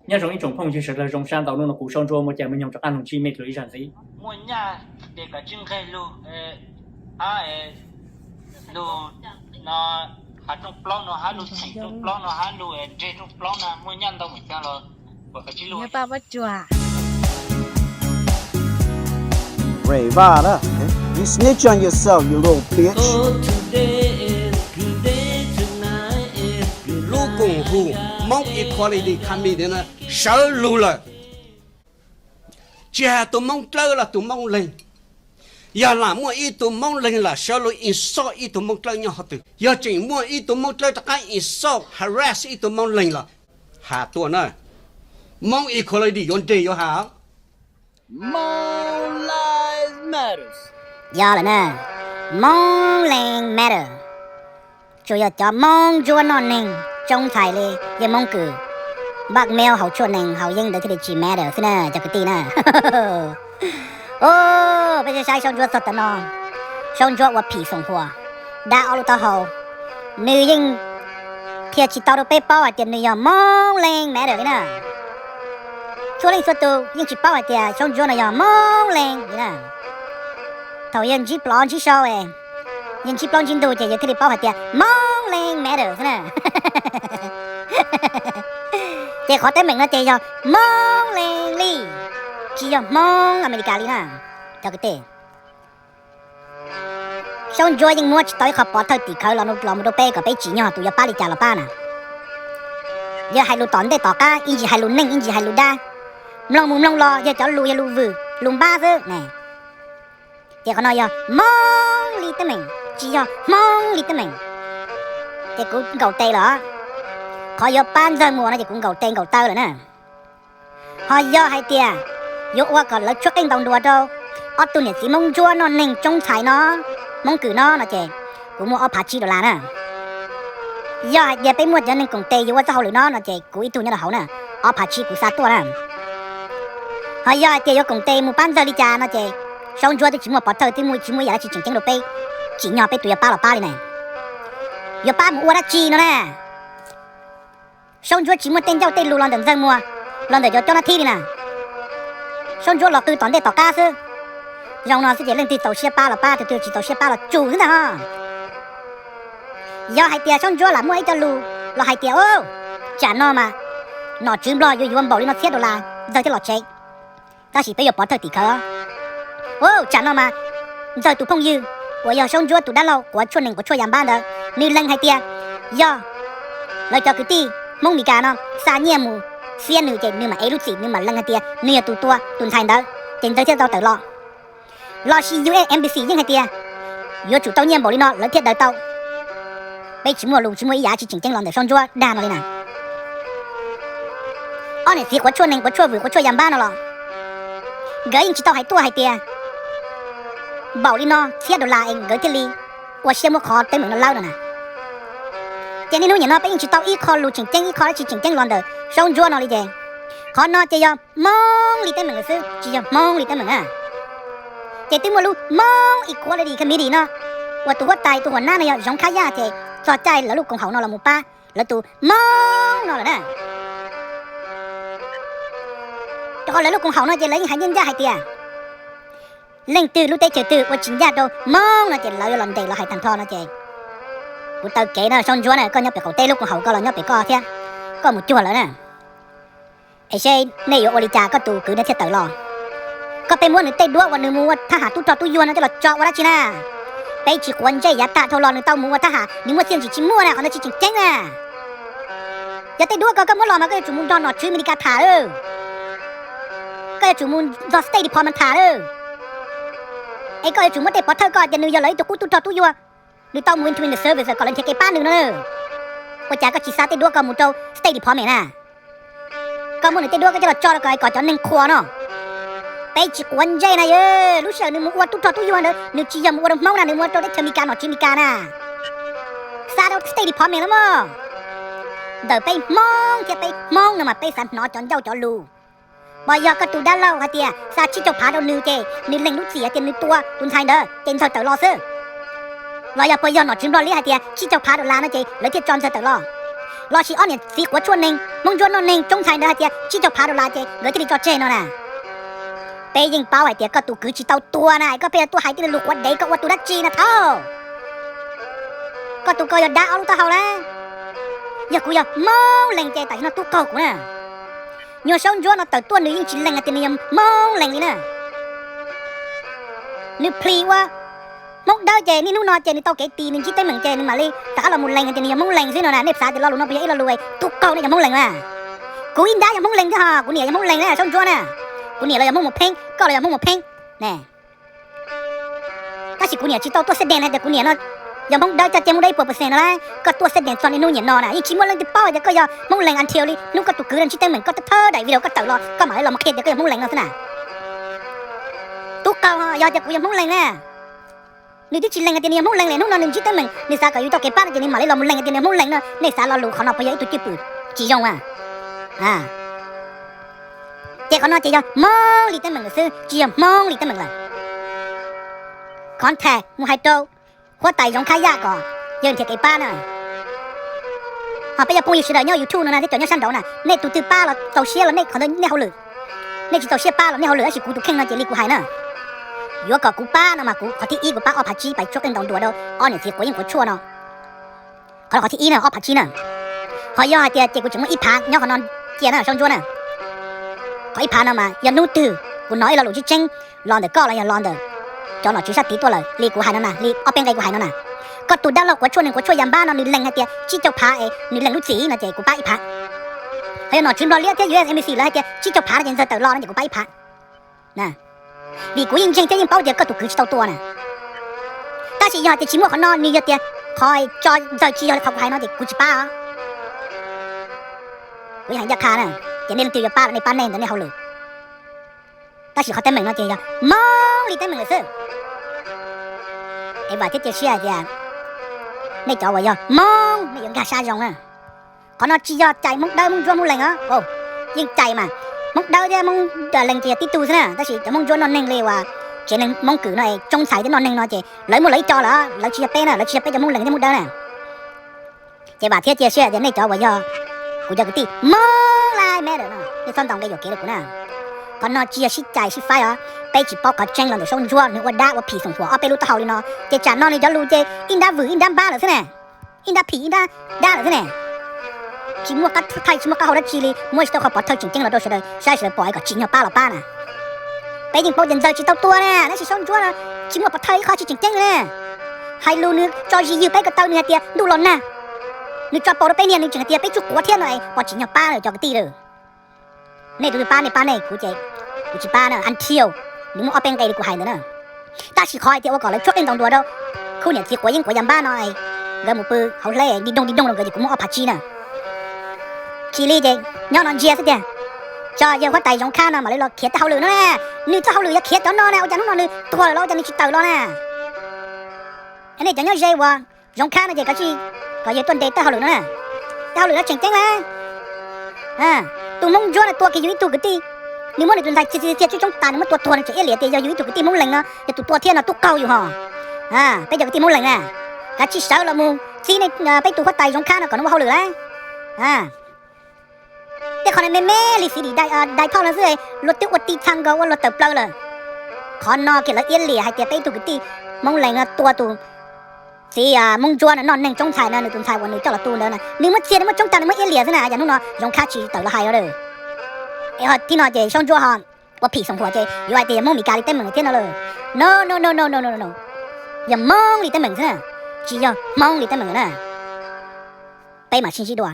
Nyob zoo ib tsoom phooj ywg sawv daws, zoo sab ntau. Hnub no kuv Saub Ntsuab muaj caij muaj nyoog rov qab nug ntsib mej lug ib zag ntxiv. Muaj nyaj ces kov tsij nqeg lug, a, lug no, hav rooj plaub no hab lug txheem rooj plaub no hab lug nreg rooj plaub na, muaj nyaj ntau npaum cas los kov tsij lug. Rem Vaj na, you snitch on yourself, you little bitch. Lub koom haum Hmoob Equality Committee na sawv lug lawm. Tsis has tus Hmoob Dlawb los tus Hmoob Leeg, yog lam muaj ib tug Hmoob Leeg lam sawv lug insult ib tug Hmoob Dlawb nyob hov twg, yog tseem muaj ib tug Hmoob Dlawb rov qab insult, harass ib tug Hmoob Leeg los has tuaj na. Hmoob Equality yuav nreg yuav has. Hmoob Leeg Matter. Yog lawm na, Hmoob Leeg Matter. Tsuas yog cov Hmoob Ntsuab noj neeg tsoob ntxhais li yawg Hmoob Kws, npaj mail haus tshuaj nees haus yeeb ntawd thiaj li tsis matter xwb na cov kwv tij na. Peb saib Saub Ntsuab txog tav no, Saub Ntsuab ua phim xoom huas, dab ob lub taub hau, nws yeej qhia tsis tau rau peb paub hais tias nws yog Hmoob Leeg Matter li na. Txhua leej txhua tus yeej tsis paub hais tias Saub Ntsuab no yog Hmoob Leeg li na. Thaum yawg ntsib plov ntsib sau, yawg ntsib plaub ntsib ntug ces yawg thiaj li paub hais tias Hmoob Leeg Matter xwb na. Ces qhov teeb meem no ces yog Hmoob Leeg li, tsis yog Hmoob Amelikas li na. Cov kwv tij, Saub Ntsuab yeej muab tsis tau ib qho pov thawj tim khawv los los mus rau peb kom peb tsim nyog tus yuav pab li cas los pab na. Yawg hais lus tom ntej tom qab, ib ntsis hais lus neej ib ntsis hais lus dab, mloog mus mloog los yawg cov lus yog lus vwm lus npab xwb ne. Ces qhov no yog Hmoob li teeb meem, tsis yog Hmoob li teeb meem. Ces kuv nkaum tes los, qhov yuav pab Ntxawg Muas no ces kuv nkaum tes nkaum taw lawm na. Ho yog hais tias yuav ua kom lawv tshuab qeej ntaus nruas rau ob tug niam txiv Hmoob Ntsuab noj neeg tsoob ntxhais no, Hmoob Kws no no ces kuv muaj ob phav tsib dollar na. Yog hais tias peb muaj cov neeg koom tes yuav ua txoj hauj lwm no no ces kuv ib tug nyob rau hauv na, ob phav tsib kuv xa tuaj na. Ho yog hais tias yuav koom tes mus pab Ntxawg li cas no ces Saub Ntsuab twb tsis muaj pov thawj, twb muaj tsis muaj ib yam dab tsi tseem ceeb rau peb tsim nyog peb tus yuav pab los pab li na. Yuav pab mus ua dab tsi no na? Saub Ntsuab tsis muaj tej ncauj tej lus los ntawm Ntxawg Muas, los ntawm cov cob nab thib li na. Saub Ntsuab los qw tom ntej tom qab xwb. Zoo no xwb ces leej twg txaus siab pab los pab, tus twg tsis txaus siab pab los tsum xwb ntag ho. Yog hais tias Saub Ntsuab lam muaj ib co lus los hais tias, tsam no mas nom tswv Nplog yuav yuav npaum li no txhiab dollar Ntxawg thiaj los tsev, tab sis peb yuav pov thawj tim khawv. Tsam no mas Ntxawg tus phooj ywg uas yog Saub Ntsuab tus dab laug quav tshuaj nees quav tshuaj ya npab ntawd, nws lees hais tias yog lawv cov kwv tij Hmoob Meskas no xa nyiaj mus xiab nws ces nws mam ev lub txim, nws mam lees hais tias nws yog tus tua tus ntxhais ntawd, ces Ntxawg thiaj tau tawm los. Los sis U S Embassy yeej hais tias yuav tsum tau nyiaj npaum li no lawv thiaj daws tau. Peb tsis muaj lus tsis muaj ib yam dab tsi tseem ceeb los ntawm Saub Ntsuab dag no li na. Ob niam txiv quav tshuaj nees quav tshuaj vwm quav tshuaj ya npab no los nkawd yeej tsis tau hais tuaj hais tias npaum li no txhiab dollar es nkawd thiaj li ua siab muab qhov teeb meem no lawb no na. Ces niaj hnub nim no peb yeej tsis tau ib qho lus tseem ceeb ib qho dab tsi tseem ceeb los ntawm Saub Ntsuab no li ces qhov no ces yog Hmoob li teeb meem lawm xwb, tsis yog Hmoob li teeb meem na. Ces twb muaj lub Hmoob Equality Committee no uas tus huab tais tus huam nab no yog Zoov Khab Yaj ces txog caij lawv lub koom haum no los mus pab lawv tus Hmoob no lawm na. Rau qhov lawv lub koom haum no ces lawv yeej hais ncaj ncaj hais tias leej twg lub teb chaws twg ua tsis ncaj rau Hmoob no ces lawv yuav los ntes los hais tag nrho no ces kuv taw kev na Saub Ntsuab na, koj nyob pem qaum teb lub koom haum koj los nyob pem koj thiab, koj mus cuag lawv na. Es seb nej yuav ua li cas koj tus kwv no thiaj tawm los? Koj pheej muab nws tej duab uas nws mus ua thab ham tub rog tub yuag no coj los tso ua dab tsi na? Peb tsis quav ntsej yav tag dhau los nws tau mus ua thab ham, nws muaj txiaj ntsig tsis muaj na, qhov ntawd tsis tseem ceeb na. Yog tej duab ko koj muab los mas koj yuav tsum mus nrog nom tswv Amelikas tham lawm. Koj yuav tsum mus nrog State Department tham lawm. Es koj yuav tsum muab tej pov thawj koj tias nws yog lawv ib tug qub tub rog tub yuag, nws tau mus into the service kom lawv nrhiav kev pab nws no. Ua cas koj tsis xa tej duab ko mus rau State Department na? Koj muab nws tej duab koj coj los tso rau kom, kom cov neeg qhuas no. Peb tsis quav ntsej na yog lub sij hawm nws mus ua tub rog tub yuag ntawd nws tsis yog mus ua rau Hmoob na, nws mus ua rau teb chaws Amelikas nom tswv Amelikas na. Xa rau State Department los mas. Ntawm peb Hmoob thiab peb Hmoob no mas peb xav hnov cov ncauj cov lus. Pos yog koj tus dab laug hais tias xa tsib caug phav rau nws ces nws lees lub txim hais tias nws tua tus ntxhais ntawd ces Ntxawg tawm los xwb. Los yog pos yog nom tswv Nplog liab hais tias tsib caug phav dollar no ces lawv thiaj tso Ntxawg tawm los. Los sis ob niam txiv quav tshuaj neeg, Hmoob Ntsuab noj neeg, tsoob ntxhais ntawd hais tias tsib caug phav dollar ces nkawd thiaj li tso tseg no na. Peb yeej paub hais tias koj tus kwv tsis tau tua na, koj pheej tuaj hais tej lus quav dev, koj ua tus dab tsi na thaub? Koj tus kaus yog dab ob lub taub hau lawm. Yog kuv yog Hmoob Lees ces tam sim no tub qaug kuv na. Nyuag Saub Ntsuab no tawm tuaj nws yeej tsis lees hais tias nws yog Hmoob Lees li na. Nws plhis ua Hmoob Dawb ces niaj hnub no ces nws tau kev tis, nws ntsib teeb meem ces nws mam li rov qab los mus lees hais tias nws yog Hmoob Lees xwb no na. Nej xav tias lo lus no puas yog ib lo lus tub qaug nej cov Hmoob Lees na? Kuv ib nrab yog Hmoob Lees thiab ho, kuv niam yog Hmoob Lees na Saub Ntsuab na. Kuv niam los yog Hmoob Mus Pheeb, koj los yog Hmoob Mus Pheeb ne. Tab sis kuv niam tsis tau tuaj xeb dees hais tias kuv niam no yog Hmoob Dawb coj ceg Hmoob Dawb ib puas percent no lauj. Koj tuaj xeb dees txog niaj hnub niam no na yeej tsis muaj leej twg paub hais tias koj yog Hmoob Lees until li hnub koj tus kwv ntsib teeb meem koj thawj daim video koj tawm los koj mam li los mus qhia tias koj yog Hmoob Lees no xwb na. Tub qaug, yog tias kuv yog Hmoob Lees na, nws twb tsis lees hais tias nws yog Hmoob Lees li, hnub no nws ntsib teeb meem nws xav kom yus tau kev pab no ces nws mam li los mus lees hais tias nws yog Hmoob Lees no. Nej xav lo lus qhov no puas yog ib tug cwj pwm tsis zoo a? Ces qhov no ces yog Hmoob li teeb meem lawm xwb, tsis yog Hmoob li teeb meem lawm. Contact mus hais rau huab tais Zoov Khab Yaj kom yawg nrhiav kev pab na. Ho peb yog phooj ywg sawv daws nyob YouTube no na thiab cov nyob sab nraud na, nej tus twg pab los txaus siab los nej qhov ntawd nej hauj lwm, nej tsis txaus siab pab los nej hauj lwm, tab sis kuv tus kheej no ces li kuv hais na, yuav kom kuv pab no mas kuv qhov thib ib kuv pab ob phav tsib pais tshuab qeej ntaus nruas rau ob niam txiv quav yeeb quav tshuaj no. Qhov no qhov thib ib na, ob phav tsib na. Ho yog hais tias ces kuv tseem muaj ib phav nyob qhov no cia na Saub Ntsuab na. Qhov ib phav no mas yog hnub twg kuv hnov ib lo lus tseeb tseeb los ntawm koj los yog los ntawm cov nom tswv sab tid tuaj lawm li kuv hais no na, li ob peb nqe kuv hais no na, koj tus dab laug quav tshuaj neeg quav tshuaj yas npab no nws lees hais tias tsib caug phav es nws lees lub txim no ces kuv pab ib phav. Ho yog nom tswv Nplog Liab thiab U S M C lawv hais tias tsib caug phav no ces ntxawg tawm los no ces kuv pab ib phav. Vim kuv yeej ntseeg thiab yeej paub tias koj tus kwv tsis tau tua na. Tab sis yog tias tsis muaj qhov no, nws yog tias qhov tso ntxawg tsis yog li qhov kuv hais no ces kuv tsis pab os. Kuv yeej hais ncaj qha na, ces nej leej twg yuav pab los nej pab nej ntawd nej hauj lwm. Tab sis qhov teeb meem no ces yog Hmoob li teeb meem lawm xwb. Es vam thiab cia siab hais tias nej cov uas yog Hmoob nej yuav nkag siab zoo na. Qhov no tsis yog cais Hmoob Dawb Hmoob Ntsuab Hmoob Lees os, yeej cais mas Hmoob Dawb thiab Hmoob Lees ces yog tib tug xwb na, tab sis cov Hmoob Ntsuab noj neeg li uas tsev neeg Hmoob Kwm no es tsoob ntxhais thiab noj neeg no ces lawv muaj lawv ib co lawm, lawv tsis yog peb na, lawv tsis yog peb cov Hmoob Lees thiab Hmoob Dawb na. Ces vam thiab cia siab hais tias nej cov uas yog kuv cov kwv tij Hmoob Lives Matter no nej txhob ntaus nqe yuam kev rau kuv na. Qhov no tsis yog sib cais sib faib os, peb tsis paub qhov tseeb los ntawm Saub Ntsuab nws ua dab ua phim xoom huam ob peb lub taub hau li no ces tsam no nws cov lus ces ib nrab vwm ib nrab npab lawm xwb na, ib nrab phim ib nrab dab lawm xwb ne. Tsis muaj qab thaij tsis muaj qab hau dab tsi li, muab tsis tau qhov pov thawj tseem ceeb los rau sawv daws saib sawv daws pom es kom tsim nyog pab los pab na. Peb yeej paub tias ntxawg tsis tau tua na, tab sis Saub Ntsuab no tsis muaj pov thawj ib qho tsis tseem ceeb li na. Hais lus nws tso zis ywg peb ko taw, nws hais tias ntuj los nag, nws tso paus rau peb niag nws tseem hais tias peb tsuj quav thiab no es pom tsim nyog pab lawm cov kwv tij lawm. Nej tus twg pab nej pab nej, kuv ces kuv tsis pab na until nws muaj ob peb nqe li kuv hais ntawd na. Tab sis qhov hais tias ua kom lawv tshuab qeej ntaus nruas rau khub niam txiv quav yeeb quav yas npab no, nkawd mus pw hauv hleb di doog di doog rau nkawd ces kuv muab ob phav tsib na. Tsis li ces nyob no ntsia xwb tiag, tso yawg huab tais Zoov Khab no mam li los khiav tej hauj lwm no na. Nws tej hauj lwm yog khiav cov no na, ua cas hnub no nws tuag lawm los ua cas nws tsis tawm los na? Nej cov nyob ze uas Zoov Khab no ces kav tsij kom yawg tuaj ntes tej hauj lwm no na. Tej hauj lwm no tseem ceeb na. Tus Hmoob Ntsuab no tua kiag yus ib tug kwv tij, nws muab nws tus ntxhais txiag txiag txiag tsuj tsoob tas, nws muab tua tuag, nws tseem iab liam tias yog yus ib tug kwv tij Hmoob Lees no yog tus tua thiab no, tub qaug yus hos. Peb cov kwv tij Hmoob Lees na, kav tsij sawv los mus txib peb tus huab tais Zoov Khab no kom nws ua hauj lwm lauj. Tej qhov no me me li xi di dai thoj no xwb, luag twb ua ti txha nkaus ua luag tawm plaws lawm. Qhov no kiag lawv iab liam hais tias peb ib tug kwv tij Hmoob Lees no tua tus txiv Hmoob Ntsuab no noj neeg tsoob ntxhais no, nws tus ntxhais uas nws coj los tu ntawd na, nws muab txiag nws muab tsoob tas nws muab iab liam xwb na, yog hnub no Zoov Khab tsis tawm los hais os. Es ho thib no ces Saub Ntsuab ho ua phim xoom huam ces yuav hais tias yog Hmoob Meskas li teeb meem thiab no lawm. No no no no no no no, yog Hmoob li teeb meem xwb na, tsis yog Hmoob li teeb meem na. Peb mam sib ntsib dua.